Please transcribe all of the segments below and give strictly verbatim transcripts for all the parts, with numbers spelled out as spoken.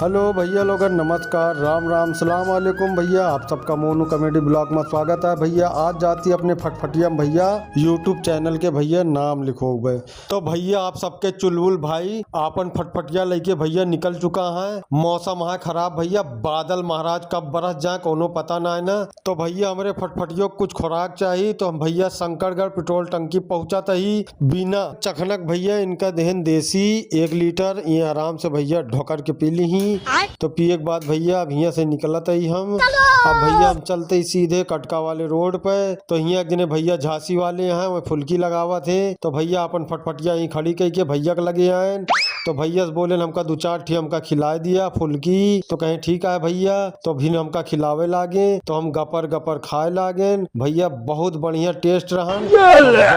हेलो भैया लोगन, नमस्कार, राम राम, सलाम वालेकुम भैया। आप सबका मोनू कॉमेडी ब्लॉग में स्वागत है भैया। आज जाती अपने फटफटिया में भैया YouTube चैनल के भैया नाम लिखोबे। तो भैया आप सबके चुलबुल भाई आपन फटफटिया लेके भैया निकल चुका है। मौसम है खराब भैया, बादल महाराज कब बरस जाए कोनो पता ना है ना। तो भैया हमरे फटफटियो कुछ खुराक चाही, तो हम भैया शंकरगढ़ पेट्रोल टंकी पहुँचत ही बिना चखनक भैया इनका देहन देसी एक लीटर, ये आराम से भैया ढोकर के पी लीही। तो पिए के बाद भैया अब हियाँ से निकलत ही हम। अब भैया हम चलते ही सीधे कटका वाले रोड पे। तो हियाँ एक जने भैया झांसी वाले हैं, वो फुल्की लगावत हैं। तो भैया अपन फटफटिया यहीं खड़ी कई के भैया के लगे आएन। तो भैया से बोलेन, "हमका दो चार ठी हमका खिलाए दिया फुल्की।" तो कहें, "ठीक है भैया।" तो फिर हमका खिलावे लागे, तो हम गपर गपर खाए लागेन। भैया बहुत बढ़िया टेस्ट रहन,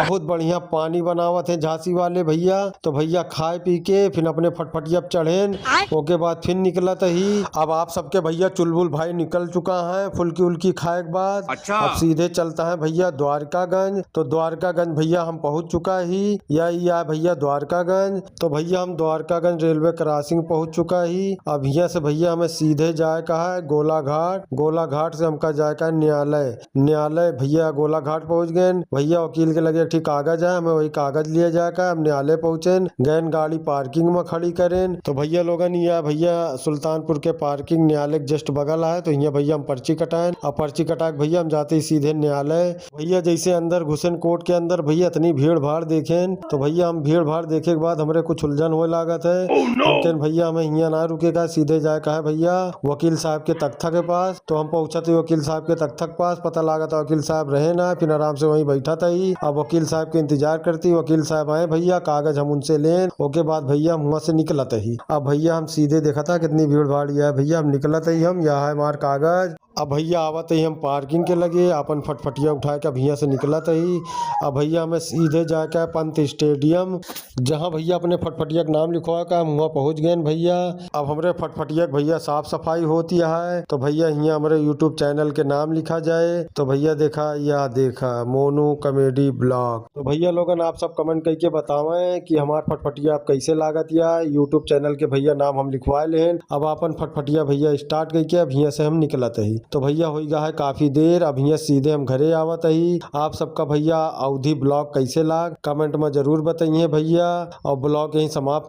बहुत बढ़िया पानी बनावत हैं झांसी वाले भैया। तो भैया खाए पी के फिर अपने फटफटिया पे चढ़ेन, ओके बाद फिर निकलत ही। अब आप सबके भैया चुलबुल भाई निकल चुका है फुल्की उल्की खाए के बाद। अच्छा। अब सीधे चलता है भैया द्वारकागंज। तो द्वारकागंज भैया हम पहुँच चुका ही, या, या भैया द्वारकागंज। तो भैया हम द्वारकागंज रेलवे क्रॉसिंग पहुँच चुका ही। अब हियाँ से भैया हमें सीधे जाए का है गोलाघाट, गोलाघाट से हमका जाए का है न्यायालय। न्यायालय भैया गोलाघाट पहुँच गएन। भैया वकील के लगे एक ठी कागज है, हमें वही कागज लिए जाए का है। हम न्यायालय पहुँचेन, गएन गाड़ी पार्किंग में खड़ी करेन। तो भैया लोगन या भैया सुल्तानपुर के पार्किंग न्यायालय के just बगल है। तो हियाँ भैया हम पर्ची कटाएन, अब पर्ची कटा के भैया हम जाते ही सीधे न्यायालय। भैया जैसे अंदर घुसेन कोर्ट के अंदर भैया इतनी भीड़ भाड़ देखेन, तो भैया हम भीड़ भाड़ देखे के बाद हमरे कुछ उलझन होए लागत है। Oh no! लेकिन भैया हमें हियाँ ना रुके का, सीधे जाए का है भैया वकील साहब के तख्ता के पास। तो हम पहुँचत ही वकील साहब के तख्ता के पास, पता लागत है वकील साहब रहे ना, फिर आराम से वहीं बैठत ही। अब वकील साहब के इंतजार करती, वकील साहब आए भैया, कागज हम उनसे लेन, ओके बाद भैया हम हुआँ से निकलत ही। अब भैया हम सीधे देखत है कितनी भीड़ भाड़ है भैया, हम निकलत ही हम, यह है हमार कागज। अब भैया आवत ही हम पार्किंग के लगे, अपन फटफटिया उठाए के अब हियाँ से निकलत ही। अब भैया हमें सीधे जाए के है पंत स्टेडियम, जहाँ भैया अपने फटफटिया के नाम लिखवा के हम हुआँ पहुँच गएन भैया। अब हमरे फटफटिया के भैया साफ सफाई होती है, तो भैया हियाँ हमरे YouTube चैनल के नाम लिखा जाए। तो भैया देखा, या देखा मोनू कॉमेडी ब्लॉग। तो भैया लोगन आप सब कमेंट करके बतावें कि हमार फटफटिया आप कैसे लागत या। YouTube चैनल के भैया नाम हम लिखवा लेन। अब अपन फटफटिया भैया स्टार्ट करके अब हियाँ से हम निकलत ही। तो भैया होई गा है काफी देर, अब हियाँ सीधे हम घरे आवत ही। आप सबका भैया अवधी ब्लॉग कैसे लाग कमेंट में जरूर बताइए भैया। और ब्लॉग यहीं समाप्त